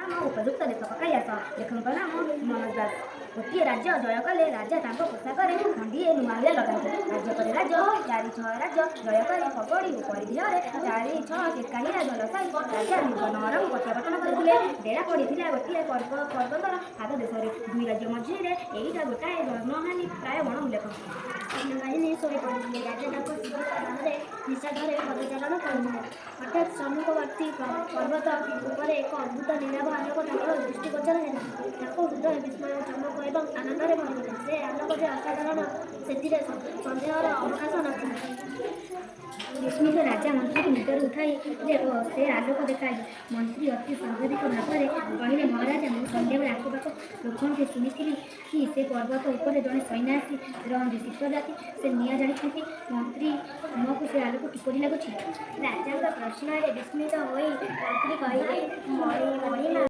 ନାମ ଉପଯୁକ୍ତ ଲେଖ ପକାଇ ଆସ। ଲେଖକଙ୍କ ନାମ ମନୋଜ ଦାସ। ଗୋଟିଏ ରାଜ୍ୟ ଜୟ କଲେ ରାଜା ତାଙ୍କ ପୋଷାକରେ ଖଣ୍ଡିଏ ନୂଆ ହୀରା ଲଗାନ୍ତି। ରାଜ୍ୟ ପରେ ରାଜ୍ୟ, ଚାରି ଛଅ ରାଜ୍ୟ ଜୟ କରି ପଗଡ଼ି ଓ ପରିଧେୟରେ ଚାରି ଛଅ ଚିକ୍କା ହୀରା ଝଲସାଇ ରାଜା ନିଜ ନଅରକୁ ପ୍ରତ୍ୟାବର୍ତ୍ତନ କରିଥିଲେ। ଡେରା ପଡ଼ିଥିଲା ଗୋଟିଏ ପର୍ବତର ପାଦଦେଶରେ। ଦୁଇ ରାଜ୍ୟ ମଝିରେ ଏଇଟା ଗୋଟାଏ ଜନହାନି ପ୍ରାୟ ବଣ। ଉଲ୍ଲେଖ। ସୈନ୍ୟବାହିନୀ ଶୋଇପଡ଼ିଥିଲେ। ରାଜା ତାଙ୍କ ଶିବିର ବାହାରେ ନିଷାଧରେ ପଦଚାରଣ କରୁଥିଲେ। ହଠାତ୍ ସମ୍ମୁଖବର୍ତ୍ତୀ ପର୍ବତ ଉପରେ ଏକ ଅଦ୍ଭୁତ ନୀଳାଭ ଆଲୋକ ତାଙ୍କର ଦୃଷ୍ଟିଗୋଚର ହେଲା। ତାଙ୍କ ହୃଦୟ ବିସ୍ମୟ, ଚମକ ଏବଂ ଆନନ୍ଦରେ ଭରିଗଲା। ସେ ଆଲୋକ ଯେ ଅସାଧାରଣ, ସେଥିରେ ସନ୍ଦେହର ଅବକାଶ ନଥିଲା। ବିସ୍ମିତ ରାଜା ମନ୍ତ୍ରୀଙ୍କୁ ନିଦରୁ ଉଠାଇଲେ ଓ ସେ ଆଲୋକ ଦେଖାଇଲେ। ମନ୍ତ୍ରୀ ଅତି ସ୍ୱାଭାବିକ ଭାବରେ କହିଲେ, ମହାରାଜ, ମୁଁ ସନ୍ଧ୍ୟାବେଳେ ଆଖପାଖ ଲୋକଙ୍କଠୁଁ ଶୁଣିଥିଲି କି ସେ ପର୍ବତ ଉପରେ ଜଣେ ସନ୍ନ୍ୟାସୀ ରହନ୍ତି। ଶୀତଳ ରାତି, ସେ ନିଆଁ ଜାଳିଛନ୍ତି। ମନ୍ତ୍ରୀ, ତୁମକୁ ସେ ଆଲୋକ କିପରି ଲାଗୁଛି? ରାଜାଙ୍କ ପ୍ରଶ୍ନରେ ବିସ୍ମିତ ହୋଇ ମନ୍ତ୍ରୀ କହିଲେ, ମଣିମା!